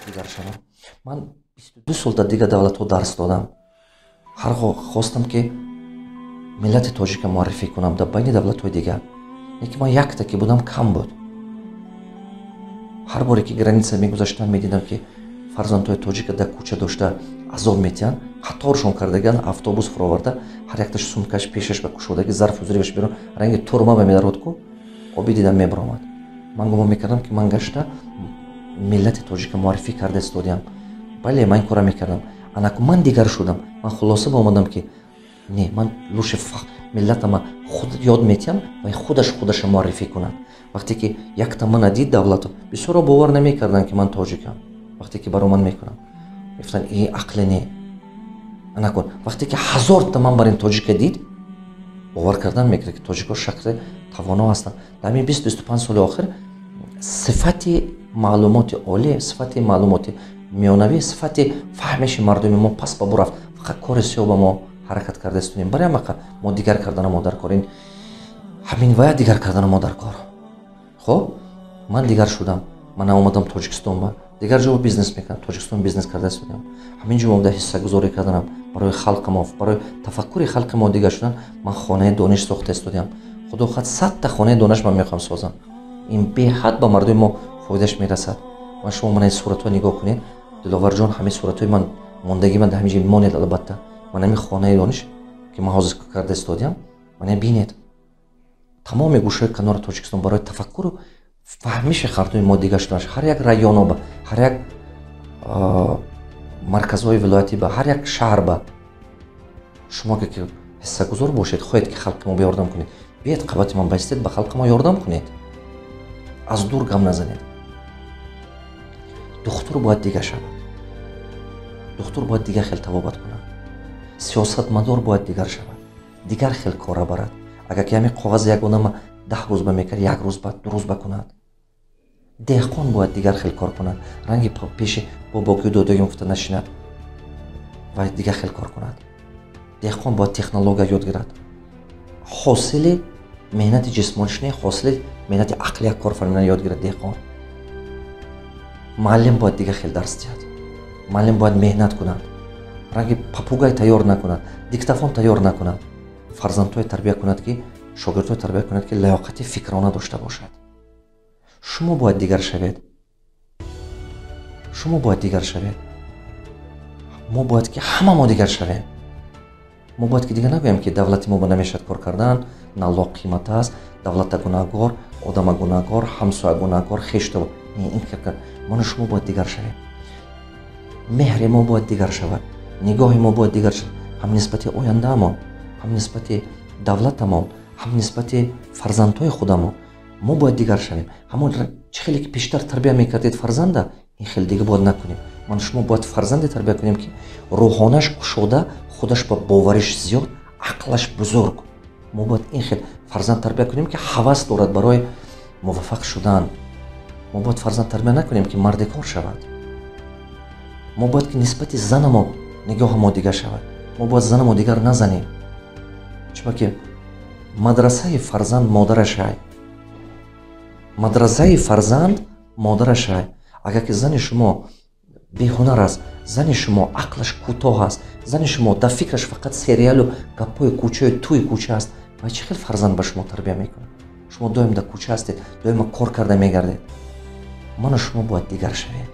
Дигар шавам. Ман 22 сол дар дигар давлатҳо дарс додам. Ҳар хостам, ки миллати тоҷика муаррифӣ кунам дар байни давлатҳои дигар. Лекин ман якта ки будам, кам буд. Ҳар боре ки граница мегузаштам, медидам, ки фарзандҳои тоҷика дар кӯча дошта азоб метиҳанд. Қаторшон кардаган, автобус фуроварда, ҳар якташ сумкаш пешаш ба кушодаги, зарфу зурибаш берун, ранги турма ба медарод ку оби дидам мебаромад. Ман гумон мекардам, ки ман гашта миллати тоҷика муаррифӣ карда истодиям. Бале, ман ин кора мекардам. Анаку ман дигар шудам. Ман хулоса ба омадам, ки не, ман лучше миллатама худ ёд метиҳам ва худаш худаша муаррифӣ кунад. Вақте ки якта мана дид давлату, бисёро бовар намекарданд, ки ман тоҷикам. Вақте ки баро ман мекунам, мегуфтанд: «И ақле не». Анакун вақте ки ҳазорта ман бар ин тоҷика дид, бовар кардан мекард, ки тоҷико шахси тавоно ҳастанд. Дар ҳамин 20-25 соли охир сифати маълумоти олӣ, сифати маълумоти миёнавӣ, сифати фаҳмиши мардуми мо паст ба бурафт. Фақат кори сиёҳ ба мо ҳаракат карда истонем. Барои ҳамақа мо дигар кардана мо дар кор, ин ҳамин вая дигар кардана мо дар кор. Хоб, ман дигар шудам. Ман омадам Тоҷикистон, ба дигар ҷо бизнес мекардам, Тоҷикистон бизнес карда истодам. Ҳамин ҷо омада ҳиссагузорӣ карданам барои халқи мо, барои тафаккури халқи мо дигар шудан. Ман хонаи дониш сохта истодиам. Худо хоҳад, 100-та хонаи дониш ман мехоҳам созам. Ин беҳад ба мардуми мо фоидааш мерасад. Ман шумо мана суратҳо нигоҳ кунед, Диловарҷон. Ҳамин суратҳои ман мондагӣ ман дар ҳамин ҷо монед. Албатта, ман ҳамин хонаи дониш, ки ман ҳозир карда истодиам, мана бинед, тамоми гӯшаи канори Тоҷикистон барои тафаккуру фаҳмиши мардуми мо дигар шуданаш, ҳар як районо ба, ҳар як марказҳои вилоятӣ ба, ҳар як шаҳр ба шумо ки ҳиссагузор бошед, хоҳед, ки халқи мо ёрдам кунед, биед, қабати ман байстед, ба халқи мо ёрдам кунед, аз дур гам назанед. Духтур бояд дигар шавад, духтур бояд дигар хел табобат кунад. Сиёсатмадор бояд дигар шавад, дигар хел кора барад. Агар ки ҳамин коғази як одама 10 рӯз ба мекард, як рӯз ба, 2 рӯз ба кунад. Деҳқон бояд дигар хел кор кунад, ранги пеши бобокию додагим гуфта нашинад ва дигар хел кор кунад. Деҳқон бояд технология ёд гирад. Ҳосили меҳнати ҷисмониш не, ҳосили меҳнати ақли як кор фармидан ёд гирад деҳқон. Муаллим бояд дигар хел дарс диҳад. Муаллим бояд меҳнат кунад, ранги попугай тайёр накунад, диктофон тайёр накунад. Фарзандҳое тарбия кунад, ки шогирдҳое тарбия кунад, ки лаёқати фикрона дошта бошад. Шумо бояд дигар шавед, шумо бояд дигар шавед. Мо бояд ки ҳама мо дигар шавем. Мо бояд ки дигар нагӯем, ки давлати мо ба намешавад кор кардан, налог қимат аст, давлата гунаҳгор, одама гунаҳгор, ҳамсоя гунаҳгор, хешто ин. Ману шумо бояд дигар шавем. Меҳри мо бояд дигар шавад, нигоҳи мо бояд дигар шавад, ҳам нисбати ояндаамон, ҳам нисбати давлатамон, ҳам нисбати фарзандҳои худамон. Мо бояд дигар шавем. Ҳамон чӣ хеле ки пештар тарбия мекардед фарзанда, ин хеле дига бояд накунем. Ман шумо бояд фарзанде тарбия кунем, ки рӯҳонаш кушода, худаш ба бовариш зиёд, ақлаш бузург. Мо бояд ин хел фарзанд тарбия кунем, ки ҳавас дорад барои муваффақ шудан. Мо бояд фарзанд тарбия накунем, ки мардикор шавад. Мо бояд ки нисбати занамо нигоҳи мо дигар шавад. Мо бояд занамо дигар назанем, чунки мадрасаи фарзанд модарашай, мадрасаи фарзанд модарашай. Агар ки зани шумо беҳунар аст, зани шумо ақлаш кӯтоҳ аст, зани шумо дар фикраш фақат сериалу гапҳои кӯчаю тӯи кӯча аст, ва чӣ хел фарзанд ба шумо тарбия мекунад? Шумо доим дар кӯча ҳастед, доимо кор карда мегардед. Ману шумо бояд дигар шавем.